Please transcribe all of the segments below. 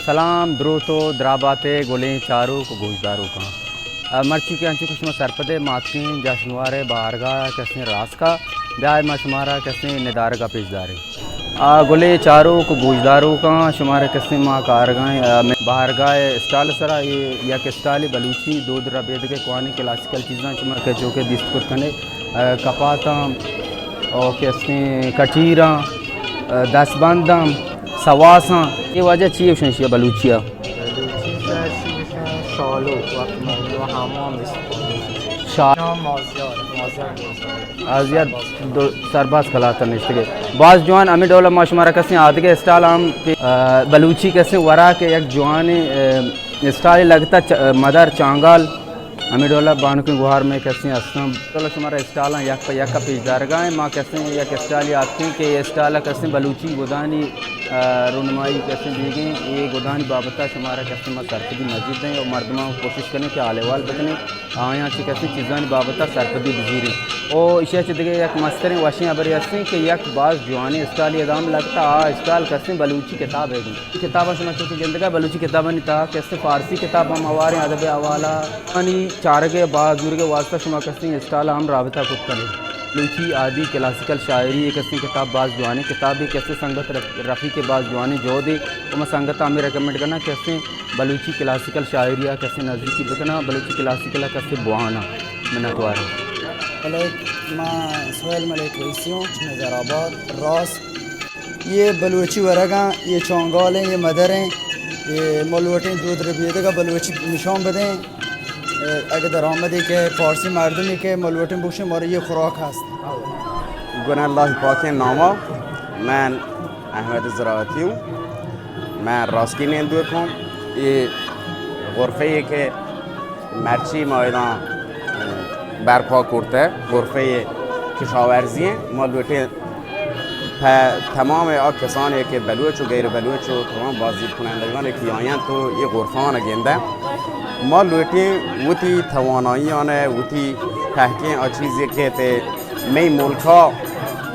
سلام، دروت و دراباتے گلیں چاروک و گوشداروکاں۔ آ، مرچی کہ انچو کہ شما سرپدے ماتکیں جشنوارے بارگاہ کسیں راسکا بیائے ما شمارا کسیں ندارگا پیش داریں۔ آ، گلیں چاروک و گوشداروکاں شمارا کسیں ما کارگائیں، آ، بارگاہ اسٹال سرا اے یک اسٹال بلوچی دود ربیدگ کوانی کلاسیکل چیزاں شما کہ جو کہ دیست کت کنے۔ ء، کپاتاں، او کہ استیں کٹیراں، ء، دستبنداں، سواساں۔ اے واجہ چی گوشن شیا بلوچی ء؟ بلوچی ء چی گوشن؟ شالو، وقت مردم حمام است۔ شا- نام مازیار، مازیار گوزار۔ آزیار دو سرباز کلات نشتگے۔ باز جوان ہمیں ڈول ما شمارا کسیں آدگے اسٹال ہم، ء، بلوچی کسیں ورا کہ یک جوان، ء، اسٹال لگتا چ-، مدر چانگال۔ ہمیں ڈولا بانکیں گوہار میں کسیں ہستاں۔ ڈولا شمارا اسٹالاں یک پہ یک پیش دارگا ہیں۔ ما کسیں یک اسٹالی آتکیں کہ اے اسٹال کسیں بلوچی گدانی، آ، رونمائی کسیں بیگیں۔ اے گدانی بابتا شمارا کسیں ما سرپدی مزید دیں اور مردماں کوشش کنیں کہ حال احوال بکنیں، آیاں چہ کسیں چیزانی بابتا سرپدی بزیریں۔ او ایشی چہ دگہ یک مستریں وشیں ہبرے ہستیں کہ یک باز جوانیں اسٹالی ادا ہم لگتا، آ اسٹال کسیں بلوچی کتاب ہے۔ کتاباں شما چوکہ گندگا بلوچی کتابانی تہا کہ است فارسی کتاب ہم ہواریں ادب حوالہ آنی چارگ ء باز زورگ ء واسطہ شما کسیں اسٹال ہم رابطہ کت کنے۔ بلوچی آدی کلاسیکل شاعری ء کسیں کتاب باز جوانیں کتابے، کسیں سنگت رف-، رفیق ء باز جوانیں جہدے و من سنگت ہمیں ریکمنڈ کناں کسیں بلوچی کلاسیکل شاعری ء کسیں نزدیکی بکناں، بلوچی کلاسیکل ء کسیں بواناں۔ منتوار۔ ملک، ما سہیل ملک رئیسی ہوں، نظر آباد، راست۔ یہ بلوچی ورگاں، یہ چونگال ہیں، یہ مدر ہیں، یہ ما لوٹیں دود ربیدگا بلوچی نشان بدیں۔ اگہ درآمدی کہ فارسی مردمی کہ ما لوٹیں بگوشیں، مارا یہ خوراک ہست۔ گون اللہ پاکیں ناما، من احمد زراعتی ہوں، من راسکی نیندوک ہوں۔ یہ غرفہ یہ کہ مرچی ما ادا برپا کرتہ، غرفہ کشاورزی ہیں۔ ما لوٹیں پہ تمام آ کسانی کہ بلوچ و غیر بلوچ و تمام بازدید کنندگان کہ آیاں تو یہ غرفان گندہ، ما لوٹیں وتی توانائیان، وتی پہکیں آ چیزی کہ تے مئی ملکا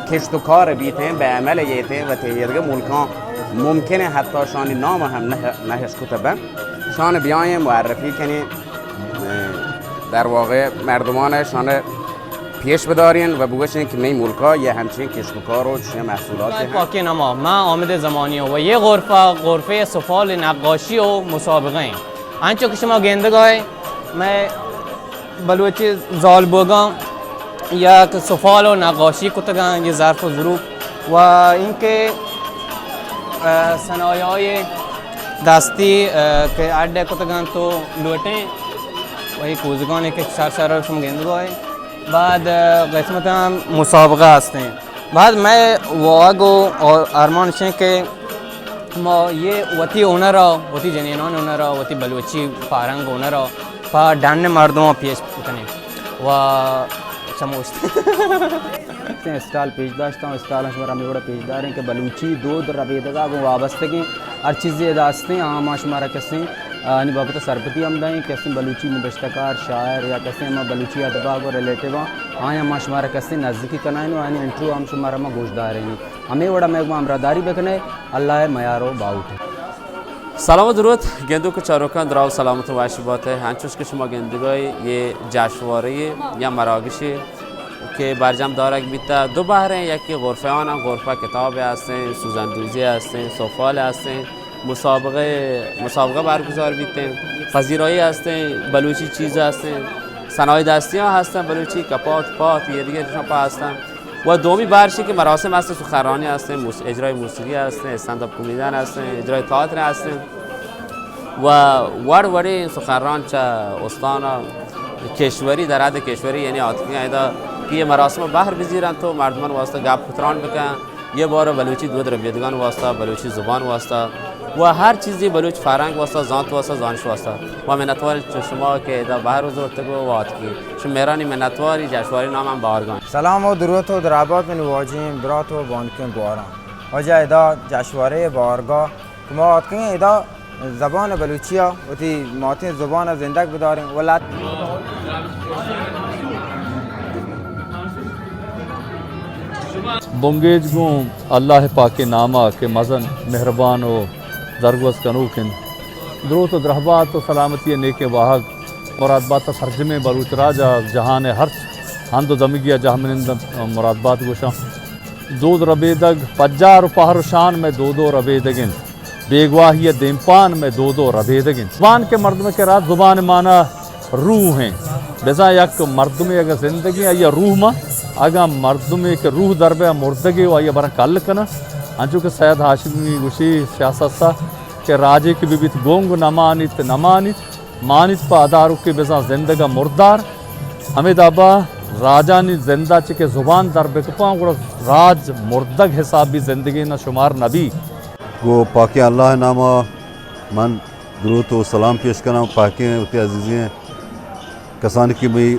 کشت و کار بیتیں، بہ عمل یتیں و تے یہ دیگہ ملکان ممکن ہے حتی شانی نام ہم نہ، نہ اشکتہ بن۔ شان بیائیں معرفی کنیں، در واقع مردمان شان پیش بدارین و بگوشین کہ مئی ملکا یہ ہمچین کشت و کار و چین محصولات ہیں۔ پاکیں نما، من حامد زمانی ہوں و یہ غرفہ، غرفہ سفال نقاشی و مسابقہ ہیں۔ انچو کہ شما گندگائے، میں بلوچی زالبوگاں یک سفال و نقاشی کتگاں، یہ ظرف و ظروف و اینکہ، اه، صنایع‌های دستی، اه، کہ اڈ کتگاں تو لوٹیں و یہ کوزگانی کہ سر سر شما گندگائے۔ بعد، اه، قسمت ہم مسابقہ ہستیں۔ بعد میں واگ و ارمان شیں کہ ما یہ وتی ہنر ء، وتی جنینان ہنر ء، وتی بلوچی پارنگ ہنر ء پہ ڈن مردماں پیش بکنیں و چموشت۔ اسٹال پیش داشتاں، اسٹال شمارا ہمے وڑا پیش داریں کہ بلوچی دود ربیدگا گوں وابستگیں ہر چیزے ادا ہستیں، آ ما شمارا کسیں آنی بابت سرپدی ہم دائیں، کسیں بلوچی نبشتہ کار، شاعر یا کسیں ہما بلوچی ادبا گوں ریلیٹیو آں، آیاں ما شمارا کسیں نزدیکی کنائیں و آنی انٹرویو ہم شمارا ما گوش داریں۔ ہمے وڑا مئے گوں ہمراہداری بکنئے، اللہ ء میار و باہوٹ۔ سلام و دروت، گندوک و چاروکاں دراہ و سلامت و وش بات ئے۔ انچوش کہ شما گندگائے، یہ جشنوارے یا مراگشے کہ برجم دارگ بیتا، دو بہریں، یکی غرفیان، غرفہ کتاب ہستیں، سوزندوزی ہستیں، سفال ہستیں، مسابقہ، مسابقہ برگزار بیتیں، پذیرایی ہستیں، بلوچی چیز ہستیں، صنایع دستیاں ہستیں، بلوچی کپات، پات، یہ دیگہ چیزاں پہ ہستیں۔ و دومی بارشی کہ مراسم ہستیں، سخنرانی ہستیں، موس-، اجرای موسیقی ہستیں، استنداپ کمیدین ہستیں، اجرای تئاتر ہستیں و وڑ وڑیں سخنران چہ استان کشوری، در حد کشوری، یعنی آتکیں ادا پی مراسم بہر بزیرن تو مردمان واسطہ گپ کتران بکن، یہ بار بلوچی دود ربیدگان واسطہ، بلوچی زبان واسطہ و ہر چیزی بلوچ فرہنگ واسطہ، زانت واسطہ، زانش واسطہ۔ و منتوار چہ شما کہ ادا بہر زورتگ و آتکی۔ شما مہرانی منتواری، جشنواری نام ہم بارگان۔ سلام و دروت و درابات منی واجہیں برات و بانکیں گواران۔ واجہ ادا جشنوارے بارگاہ کہ ما آتکگیں ادا زبان بلوچی ء وتی ماتیں زبان ء زندگ بداریں و لت۔ بنگیج گوں اللہ پاکیں نام ء کہ مزن مہربان و درگوز کنوک انت۔ دروت و درہبات و سلامتی ء نیکیں واہگ مراد بات ء سرجمیں بلوچ راج ء جہان ء ہرچ ہند و دمگی ء جہمنند ء مراد بات گوشاں۔ دود ربیدگ پجار و پہر و شان مئے دود و ربیدگ انت۔ بیگواہی ء دیمپان مئے دود و ربیدگ انت۔ زبان کہ مردم کہ راست زبان مانا روح انت۔ بزاں یک مردمے اگاں زندگیں آئی ء روح مان، اگاں مردمے کہ روح در بہ مردگے و آئی ء براں کل کناں، انچو کہ سید ہاشمی گوشی سیاست سا کہ راجے کہ ببیت گنگ نمانیت، نمانیت، مانیت پہ ادارکے بزاں زندگ ء مردار۔ ہمے دابا راجانی زند ء چہ کہ زبان در بکپاں گڑا راج مردگ حساب بی، زندگیں نہ شمار نہ بی۔ گوں پاکیں اللہ ء نام ء من دروت و سلام پیش کناں پاکیں وتی عزیزیں کسانی کہ مئی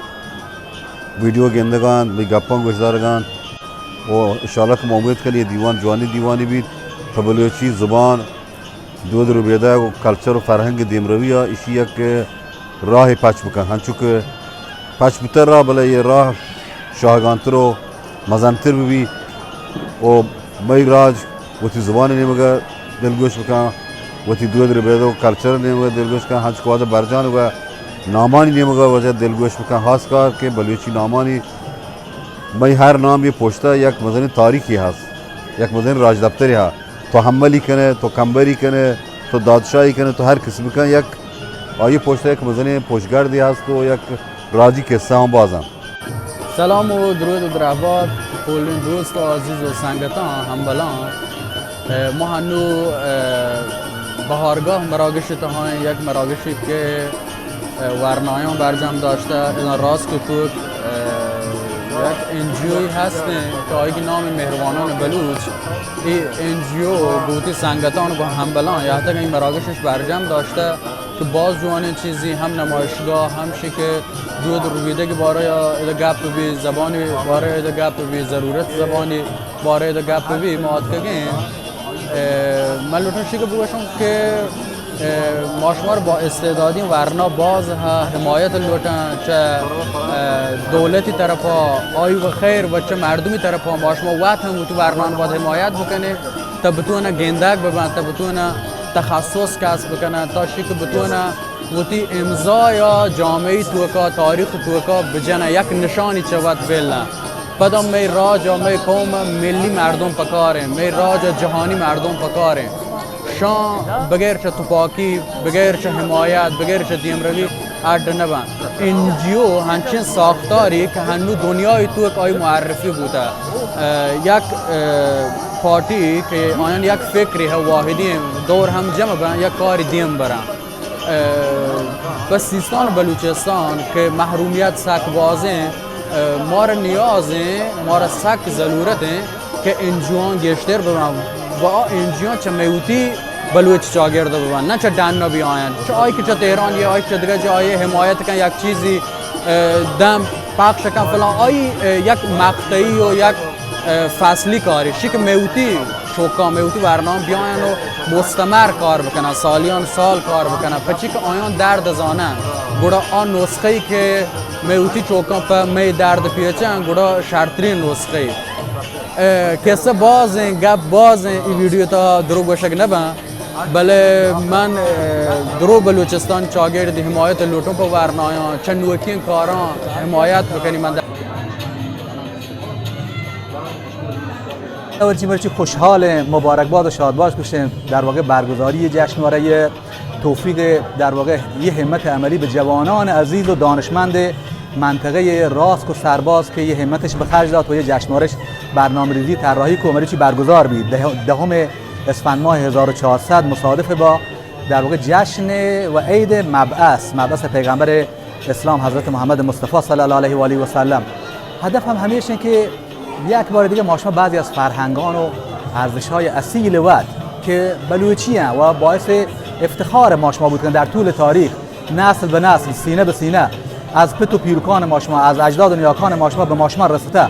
ویڈیو گندگاں، مئی گپاں گوشدارگاں و انشاءاللہ کہ ما امید کنیں یہ دیوان جوانی دیوانی بیت، پہ بلوچی زبان، دود ربیدگ و کلچر و فرہنگ دیمروی ء ایشی یک راہ پچ بکن، ہنچو کہ پچ بوتہ راہ، بلے یہ راہ شاہگانتر و مزنتر بہ بی و مئی راج وتی زبان ء نیمگ ء دلگوش بکن، وتی دود ربیدگ و کلچر ء نیمگ ء دلگوش کن، ہنچ کہ واجہ برجان و نامانی نیمگ ء واجہ دلگوش بکن، خاص کار کہ بلوچی نامانی مئی ہر نام یہ پشت ء یک مزنیں تاریخی ہست، یک مزنیں راجدپترے ہست۔ تو حملی کنے، تو کمبری کنے، تو دادشاہی کنے، تو ہر قسم کن یک آئی پشت ء یک مزنیں پشگردے ہست و یک راجی قصہ ہم باز انت۔ سلام و درود و درہبات پولیں دوست و عزیز و سنگتاں، ہمبلاں۔ اے، ما ہنو، اے، بہارگاہ مراگش تہا ایں، یک مراگشی کہ، اے، ورنایاں برجم داشتہ، اذا راست و توک، اے، یک این جی او ہستیں کہ آئی نام مہروانان بلوچ، ای این جی او گوتی سنگتان گو ہمبلاں یہتگ این مراگشش برجم داشتہ۔ کہ باز جوانیں چیزی ہم نمائشگاہ، ہم شی کہ دود ربیدگ بارے ء ادا گپ بی، زبانی بارے ء ادا گپ بی، ضرورت زبانی بارے ء ادا گپ بی، ما آتکگیں۔ اے، من لوٹاں شی کہ بگوشاں کہ، اے، ما شمار با استعدادی ورنا باز ہ-، حمایت لوٹاں چہ، اے، دولتی طرفا، آئی و خیر و چہ مردمی طرفا ما شما وت ہم وتی ورنان باید حمایت بکنیں۔ تا بتوانن گندگ ببن، تا بتوانن تخصص کسب بکنن، تا شی کہ بتوانن وتی امضا یا جامعہ توکا، تاریخ توکا بجنن، یک نشانی چہ وت بلن۔ پدا مئے راج ء مئے قوم ء ملی مردم پکاریں، مئے راج ء جہانی مردم پکاریں۔ شان بغیر چہ تپاکی، بغیر چہ حمایت، بغیر چہ دیمروی، اڈ نہ بنت۔ این جی او ہنچیں ساختاری کہ ہنو دنیای توک آئی معرفی بوتہ۔ اه، یک، اه، پارٹی کہ آیان یک فکری ہے واحدی دور ہم جمع بن، یک کاری دیم برن۔ اه، بس سیستان بلوچستان کہ محرومیت سک بازیں، اه، مارا نیازیں، مارا سک ضرورتیں۔ کہ این جی اوان گیشتر ببن و آ این جی اوان چہ میوتی بلوچ چاگرد ببن، نہ چہ ڈن بی آیان، چہ آئی کہ چہ تہران یا آئی چہ دگہ جاہے حمایت کن، یک چیزی، اه، دم پخش کن فلان، آئی، اه، یک مقطعی و یک، اه، فصلی کاری شی کہ میوتی چوکاں، میوتی برنامہ بیاین و مستمر کار بکنن، سالیان سال کار بکنن، پچی کہ آیان درد زانن، گڑا آ نسخه‌ای کہ میوتی چوکاں پہ مئے درد پیچن، گڑا شرترین نسخه‌ای۔ اه، قصہ بازیں، گپ بازیں، ای ویڈیو تا درو گوشگ نہ بن، بلے من، اه، درو بلوچستان چاگرد حمایت لوٹوں پہ ورنایاں، چہ نوکیں کاراں حمایت بکنی۔ من ورچی مرچی خوشحال ہیں، مبارکباد و شادباش گوشیں، در واقع برگزاری جشنوارہ توفیق در واقع یہ ہمت عملی به جوانان عزیز و دانشمند منطقهٔ راسک و سرباز که یہ ہمتش به خرج داد و یہ جشنوارش برنامه‌ریزی طراحی کو، مریچی برگزار بی. ده-، دهم اسفند ماه هزار و چهارصد مصادف با در واقع جشن و عید مبعث، مبعث پیغمبر اسلام حضرت محمد مصطفی صلی الله علیه و آله و سلم. هدف هم همیش که یک بار دیگه ما شما بعضی از فرهنگان و ارزش‌های اصیل وطن که بلوچی هن و باعث افتخار ما شما بود که در طول تاریخ نسل به نسل، سینه به سینه از پت و پیرکان ما شما، از اجداد و نیاکان ما شما به ما شما رسیده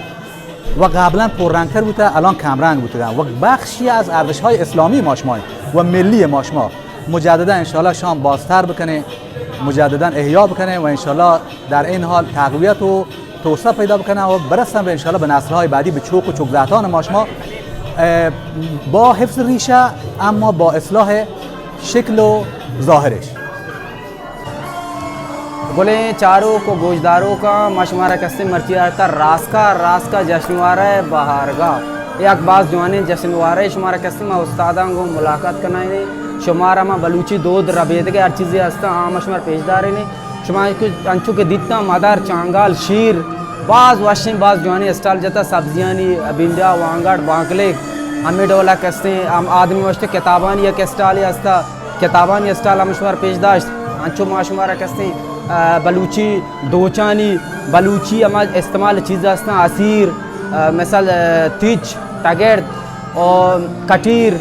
و قبلاً پررنگتر بوده، الان کمرنگ بوده و بخشی از ارزش‌های اسلامی ما شما و ملی ما شما. مجدداً انشاءالله شام بازتر بکنه، مجدداً احیا بکنه و انشاءالله در این حال تقویت و توسعه پیدا بکنه و برسن به انشاءالله به نسل‌های بعدی، به چوک و چوک زهتان ما شما، اه، با حفظ ریشه اما با اصلاح شکل و ظاہرش۔ گلیں چاروک و گوشداروکاں، ما شمارا کستیں مرچی آرتا راسکا، راسکا جشنوارہ بہارگاہ۔ یک باز جوانیں جشنوارہ شمارا کستیں، ما استاداں گوں ملاقات کنائینیں۔ شمارا ما بلوچی دود ربیدگے ہر چیزے ہستاں، آ ما شمارا پیش دارینیں۔ شما انچو، انچو کہ دیتاں، مدار، چانگال، شیر، باز وشیں، باز جوانیں اسٹال جتا، سبزیانی، بینڈا، وانگڑ، بانکلیک، ہمے ڈولا کستیں، ہم آدمی وشتے کتابانی یک اسٹالے ہستا، کتابانی اسٹال ہم شمار پیش داشت۔ انچو ما شمارا کستیں، آ، بلوچی دوچانی، بلوچی ہما استعمال چیز ہستاں، اسیر، آ، مثال، آ، تچ، تگرد، و کٹیر۔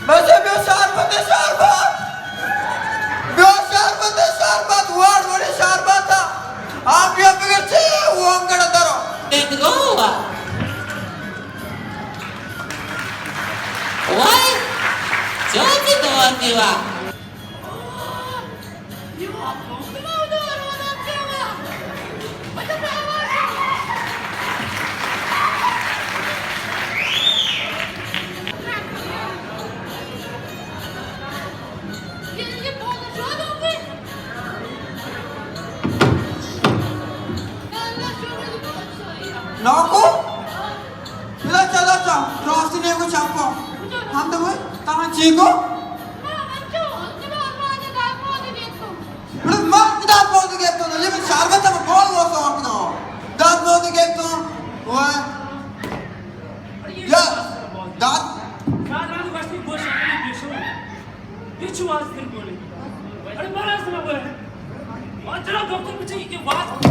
بس بیا شربت، شربت۔ بیا شربت، شربت۔ وڑ وڑی شربت۔ آپ بیا بگر چی وانگڑ درو۔ دیدگو وا۔ وای، چوتی دوتی وا۔ ناکو؟ بلا چلا چا، راستی نے کو چاپا۔ ہم تو وہ، تاں چی کو؟ بڑا مار دات بوزی گیتو، یہ من شربت ہم بول وہ سوار کنا۔ دات بوزی گیتو، وہ۔ یا، دات۔ یہ چو آج دن بولے۔ ارے مہاراج نہ بولے۔ اور چلو ڈاکٹر بچے کی بات۔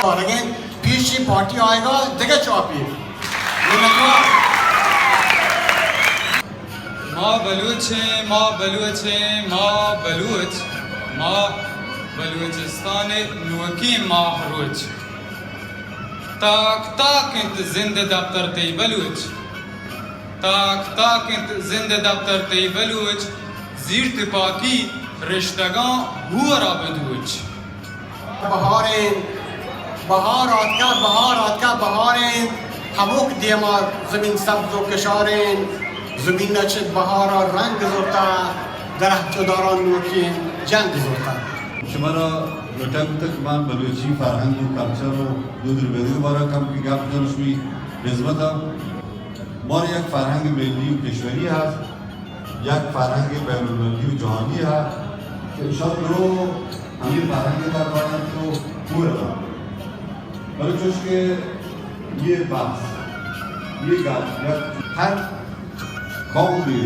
اور اگے پیشی پارٹی آئے گا، دگہ چاپی۔ ما بلوچ ایں، ما بلوچ ایں، ما بلوچ، ما بلوچستان نوکیں ماہ روچ۔ تاک تاک انت زند دپتر تئی بلوچ۔ تاک تاک انت زند دپتر تئی بلوچ، زیر تپاکی رشتگاں ہور ءَ بدوچ۔ بہار انت، بہار آتکا، بہار آتکا، بہار انت، ہموک دیما زمین سبز و کشار انت، زمین ءَ چہ بہار ءَ رنگ زرتا، درخت و داران نوکیں جنگ زرتا۔ شمارا لوٹا کتگ کہ من بلوچی فرہنگ و کلچر و دود ربیدگ بارا کم کہ گپ جناں شمی خدمت ءَ۔ مارا یک فرہنگ ملی و کشوری ہست، یک فرہنگ بین المللی و جہانی ہست کہ شاید درو ہمیں فرہنگ در بارا تو پورا۔ بلے چوش کہ یہ بحث، یہ گپ یک ہر قومے،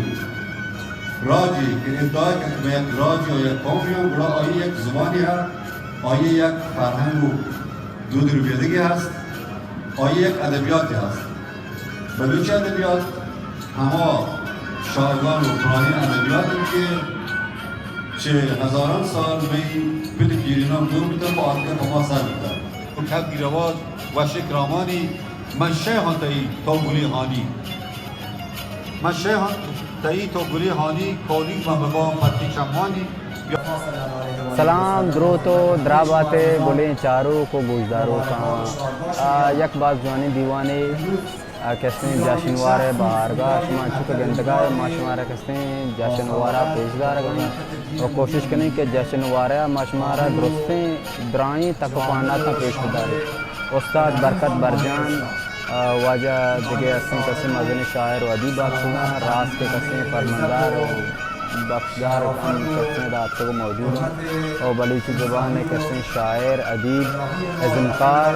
راجے کہ ادعا کنت کہ من یک راجے و یک قومے آں، گڑا آئی یک زبانے ہست، آئی یک فرہنگ و دود ربیدگے ہست، آئی یک ادبیاتے ہست۔ بلوچی ادبیات ہما شاعران و پرانی ادبیات انت کہ چہ ہزاران سال مئی پت پیریناں گور بوتگ و آتکگ پہ ما سر بوتگ۔ کبگی رواج وشیں کرامانی، من شیہاں تئی تو گلیں ہانی۔ من شیہاں تئی تو گلیں ہانی، کولیگ من بباں پرتی چمانی۔ سلام، دروت و درابات گلیں چاروک و گوشداروکاں۔ آ، یک باز جوانیں دیوانے آ کسیں جشن وارے بہارگاہ شما چک گندگا، ما شمارا کسیں جشن وارا پیش دارگا ایں و کوشش کنیں کہ جشن وارا ما شمارا درستیں درائیں تک و پہناتاں پیش بداریں۔ استاد برکت برجان، آ، واجہ دگہ ہستیں کسیں مزنیں شاعر و ادیب آتکگاں، راست کہ کسیں فرماندار و بخشدار ہم کسیں ادا آتکگ و موجود انت و بلوچی زبان ء کسیں شاعر، ادیب، ازمکار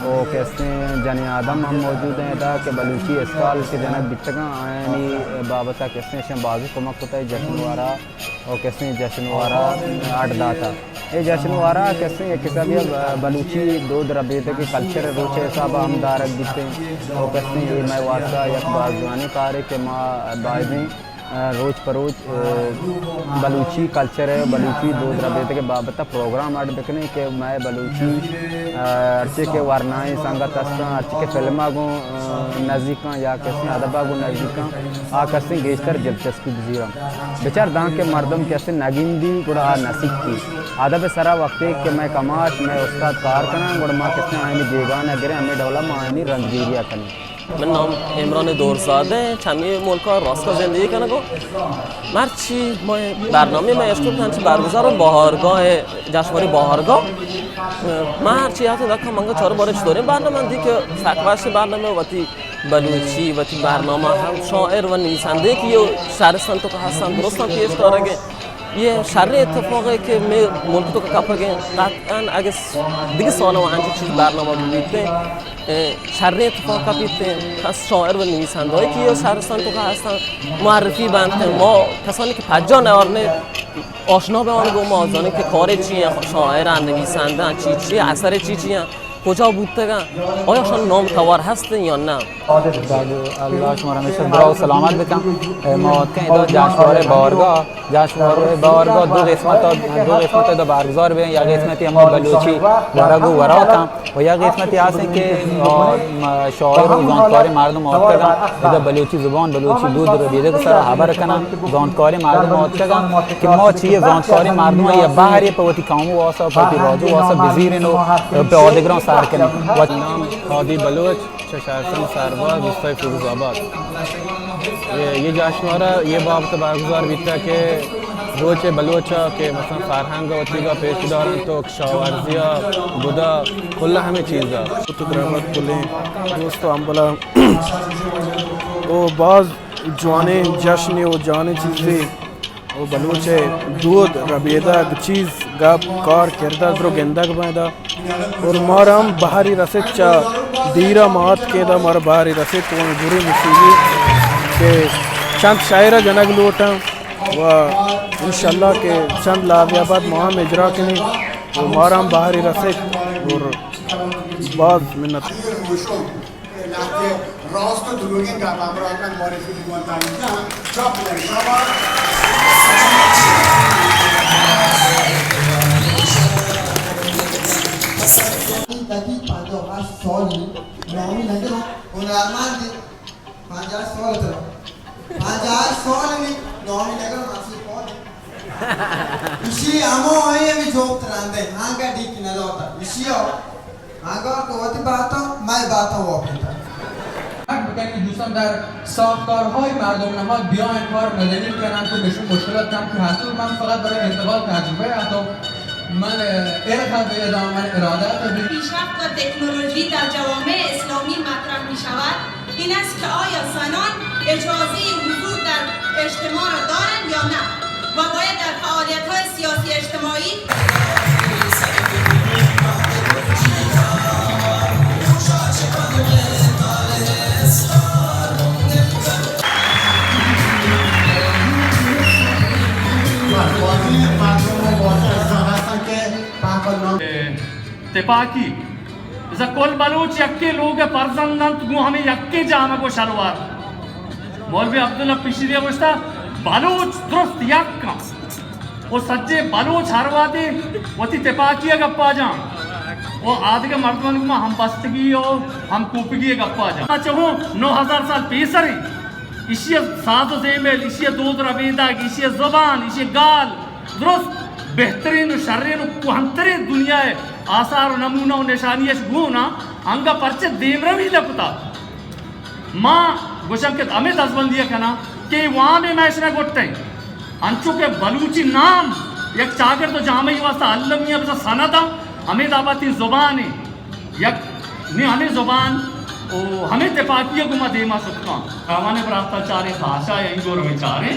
و کسیں جنیں آدم ہم موجود انت ادا کہ بلوچی اسٹال کہ جنگ بیتگاں آیانی بابت ء کسیں اشاں بازیں کمک کتگ جشن وارا و کسیں جشن وارا اڈ داتا۔ اے جشن وارا کسیں یک حسابی ء بلوچی دود ربیدگ کلچر روچ ء حساب ء ہم دارگ بیتیں و کسیں اے مئے واسطہ یک باز جوانیں کارے کہ ما بائدیں روچ پہ روچ، آ، بلوچی کلچر ء بلوچی دود ربیدگ ء بابت ء پروگرام اڈ بکنیں کہ مئے بلوچی، آ، ہرچی کہ ورنائیں سنگت ہستاں، ہرچی کہ فلم ء گوں، آ، نزیکاں یا کسیں ادب ء گوں نزیکاں، آ کسیں گیشتر دلچسپی بزیراں۔ بچار داں کہ مردم کسیں نگندی گڑا آ نہ سکی۔ ادب ء سرا وقتے کہ مئے کماش، مئے استاد کار کناں، گڑا ما کسیں آیانی بیگانہ گریں، ہمے ڈولا ما آیانی رندگیری ء کنیں۔ من نام عمران دورزادہ، چمی ملکا راسکا زندگی کنگو۔ مرچی ما برنامه ما اشکت ہنچی برگزار بہارگاہ، جشنواری بہارگاہ۔ ما ہرچی آتیں دکا منگا چار بار چطوریں برنامه دی کہ سک وش برنامه وتی بلوچی، وتی برنامه ہم شاعر و نویسنده کہ یہ شہرستان تو کہ ہستن درستاں پیش دارگے۔ یہ شریں اتفاقے کہ مئے ملک تو کہ کپگے۔ قطعاً اگہ س-، دگہ سال و ہنچی چیز برنامه بیتے۔ اے، شریں اتفاق کپیت، کس شاعر و نویسنده‌ای که یا شهرستان تو که هستن معرفی بنت، ما کسانی که پجا نیارنه آشنا به آن گو ما زانیم که کار چی، شاعر، نویسنده، چی چی، اثر چی چی، کجا بوتگن، آیا شان نام توار هستن یا نه؟ بله، الله شما را همیشه برا و سلامت بکن. ما اتکن ادا جشنواره بارگاه، جشنواره بارگاه دو قسمت، دو قسمت ادا برگزار بین. یک قسمتی اما بلوچی ورگ و وراتن و یک قسمتی هستن که، آ، م-، شاعر و زانتکاریں مردم آتکگن، ادا بلوچی زبان، بلوچی دود و ربیدگ سر خبر کنن، زانتکاریں مردم آتکگن که ما چی زانتکاریں مردم یا بهری په وتی قوم واسا، په وتی راج واسا بزیرین و په آدگران سر کنن. نام هادی بلوچ، چه شهرستان سرباز، روستای فیروز آباد. یه، یه جشنواره یه بابت برگزار بیتا که روچ بلوچا که مثلاً فرهنگ وتیگا پیش دارن تو کشاورزی ء گدا کل ہمے چیز ء. تو درآمد کلیں دوست و ہمبلاں، او باز جوانیں جشنے و جوانیں چیزے و بلوچ ء دود، ربیدگ، چیز، گپ، کار، کردار درو گندگ بیندا. اور مارا ہم بہری رسیت چہ دیرا ما اتکیں دا مارا بہری رسیت و گری مصیبی کہ چند شاعرہ جنگ لوٹاں. و انشاءاللہ کہ چند لحظے بعد ما ہم اجرا کنیں و مارا ہم بہری رسیت اور باز منت. دقیق پنجاه و هشت سالی نامی نگرم، هنرمندی. پنجاه سال ترا. پنجاه سال نی نامی نگرم، اصلی پالی. ایشی اما آئی ہمی جواب ترنده، ہنگا ڈیکی نداتا. ایشی ها، ہنگا که وتی باتا، مای باتا واپیتا. بکنید دوستان در ساختارهای مردم نهاد بیاین کار مدنی کنند که بهشون مشکلات کم که حتی من فقط برای انتقال تجربه حتی من، اه، ارخ به ادامه ارادت به پیشرفت و تکنولوژی در جوامع اسلامی مطرح می‌شود، این است که آیا زنان اجازهٔ حضور در اجتماع را دارند یا نه و باید در فعالیت‌های سیاسی اجتماعی تپاکی. بزاں کل بلوچ یکیں لوگ ء پرزند انت، گوں ہمے یکیں جامگ و شلوار. مولوی عبداللہ پشیری ء گوشتہ، بلوچ درست یک انت و سجیں بلوچ ہر وہدے وتی تپاکی ء گپا جاں و آدگہ مردمانی گوما ہم بستگی و ہم کوپگی ء گپا جاں. ما چہوں نو ہزار سال پیسر انت، ایشی ء ساز و زیمل، ایشی ء دود ربیدگ، ایشی ء زبان، ایشی ء گال، درست بہترین و شرین و کوہنترین دنیا ء آثار و نمونہ و نشانی اش گون آں، انگا پرچہ دیمروی نہ کتا؟ ما گوشاں کہ ہمے دزبندی ءَ کناں کہ اے وام ءَ مئے شرا گٹیں۔ انچو کہ بلوچی نام یک چاگرد و جامعی واسطہ المی ءَ بزاں سند ءَ، ہمے دابا تئی زبان ءَ یک نی ہمے زبان و ہمے تپاکی ءَ گوں ما دیما شتکاں۔ راوان ءِ برات ءَ چاریں، تاشا ءِ انگور ءَ چاریں۔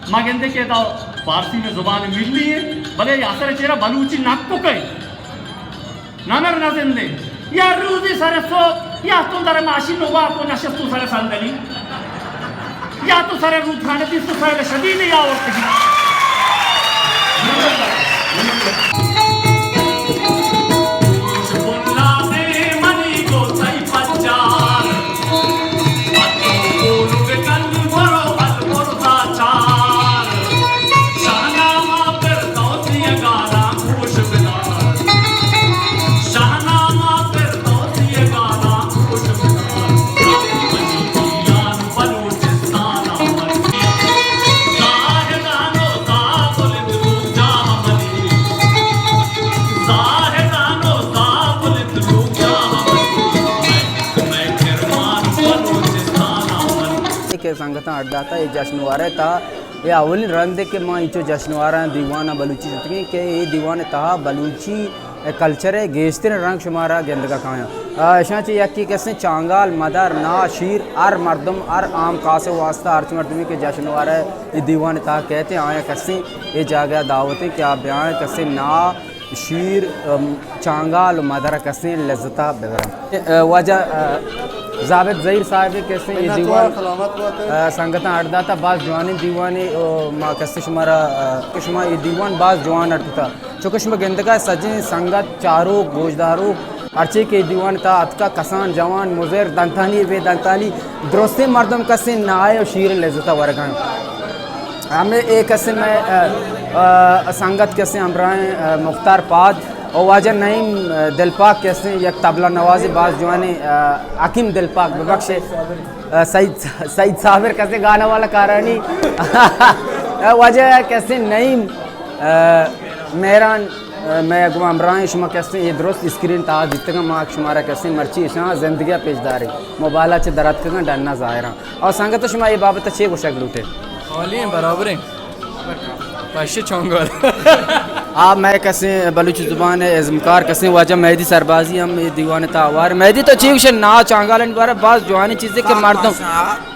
ما گندے کہ ادا فارسی میں زبان ملی ہے، بلے اے اثر چیرا بلوچی نکو کئی۔ نہ مر نہ زندے۔ یا روزی سر صبح، یا توں در ماشین نوبا کو نشست تو سر صندلی۔ یا تو سر رودخانہ تئی تو سر شدید یا اور کہیں۔ کہ سنگتاں اڈ داتا اے جشن وارے تا اے اولین رند کہ ما اینچو جشن واراں دیوان بلوچی جتگیں کہ اے دیوان تہا بلوچی کلچر ءِ گیشتریں رنگ شمارا گندگا کایاں۔ آ، اشاں چہ یکے کسیں چانگال، مدر، نا، شیر، ہر مردم، ہر عام خاص ءِ واسطہ، ہرچ مردمے کہ جشن وارا اے دیوان تہا کئیت، آیاں کسیں اے جاگہ دعوت ایں کہ آ بیاں کسیں نا، شیر، ام، چانگال و مدر کسیں لذتا ببراں۔ آ، واجہ، آ، زابد زہیر صاحب کسیں اے دیوان، آ، سنگتاں اڈ داتا، باز جوانیں دیوانے، او، ما کسیں شمارا، آ، کہ شما اے دیوان باز جوان اڈ کتا۔ چونکہ شما گندگا سجیں سنگت، چاروک، گوشداروک، ہرچے کہ دیوان تا اتکا، کسان، جوان، مزر، دنتانی، بے دنتانی، درستیں مردم کسیں نائے و شیر لذتا ورگاں۔ ہمیں اے کسیں میں، آ، آ، سنگت کسیں ہمراہیں، آ، مختار پاد و واجہ نعیم، آ، دلپاک کسیں یک طبلہ نوازے باز جوانیں، آ، حکیم دلپاک ببخشے، آ، سعید، سعید صابر کسیں گانا والا کارانی، آ، واجہ کسیں نعیم، آ، مہران، آ، مئے گوں ہمراہیں، شما کسیں اے درست اسکرین تہا دیتگاں، ما شمارا کسیں مرچی اشاں زندگی ءَ پیش داریں۔ موبائل ءَ چہ دراتکگاں ڈنا ظاہراں۔ اور سنگت، شما اے بابت ءَ چے گوشگ لوٹے؟ عالی ہیں، برابر ہیں۔ پشے چونگل۔ آ مئے کسیں بلوچی زبان ءِ ازمکار کسیں واجہ مہدی سربازی ہم اے دیوان ءِ تہا ہوار۔ مہدی، تو چے گوشے؟ نا چانگالانی بارہ باز جوانیں چیزے کہ مردم۔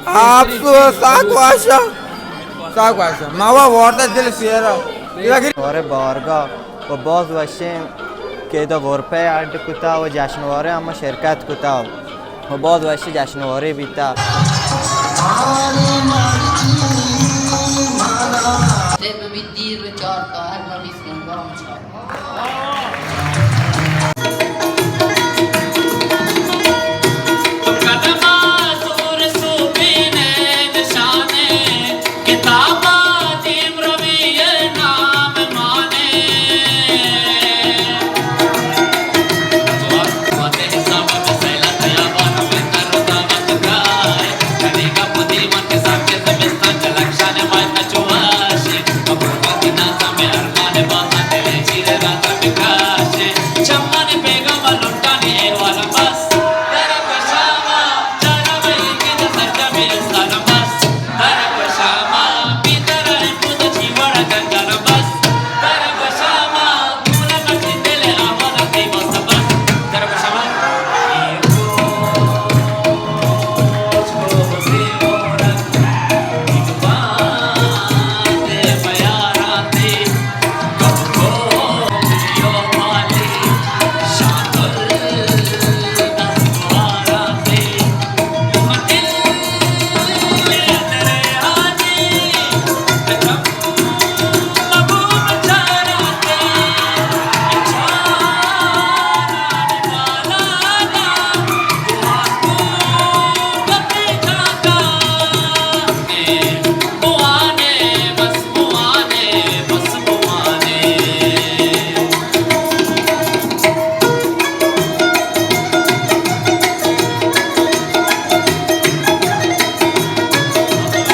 آپ ساک واشا۔ ساک واشا۔ ما وا وارتا دل سیرا۔ اور بارگاہ و باز وشیں کہ ادا غرفہ اڈ کتا و جشن وارے ہم شرکت کتا و باز وشیں جشن وارے بیتا۔ تے بہ بیت دیر و چار تا ہر نبی سنگام چار۔